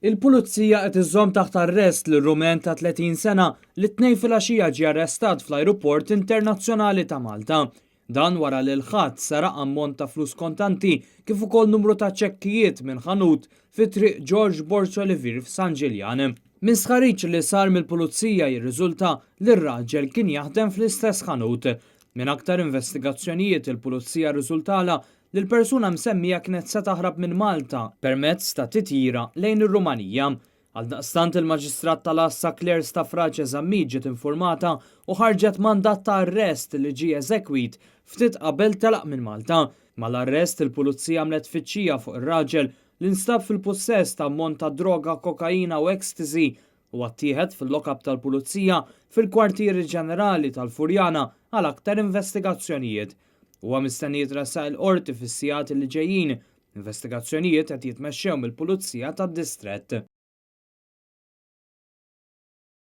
Il-Pulizija qed iżżomm taħt arrest lil Rumen ta' 30 sena li t-Tnejn filgħaxija ġie arrestat fl-Ajruport Internazzjonali ta' Malta. Dan wara li l-Ħadd seraq ammont ta' flus kontanti kif ukoll numru ta' ċekkijiet minn ħanut fi Triq George Borg Olivier f'San Ġiljan. Minn stħarriġ li sar mill-Pulizija jirriżulta li r-raġel kien jaħdem fl-istess ħanut. Minn aktar investigazzjonijiet il-Pulizija rriżultalha li l-persuna msemmija kienet se taħrab minn Malta permezz ta' titjira lejn ir-Rumanija. Għaldaqstant il-Maġistrat tal-Għassa Claire Stafrace Zammit ġiet infurmata u ħarġet mandat ta' arrest li ġie eżekwit ftit qabel telaq minn Malta. Mal-arrest il-Pulizija għamlet tfittxija fuq ir-raġel li nstab fil-pussess ta' ammont ta' droga kokaina u ecstasy u ttieħed fil-lockup tal-Pulizija fil-Kwartieri Ġenerali tal-Furjana għal aktar investigazzjonijiet. Huwa mistenni jitressaq il-Qorti fis-sigħat li ġejjin. Investigazzjonijiet qed jitmexxew mill-Pulizija tad-Distrett.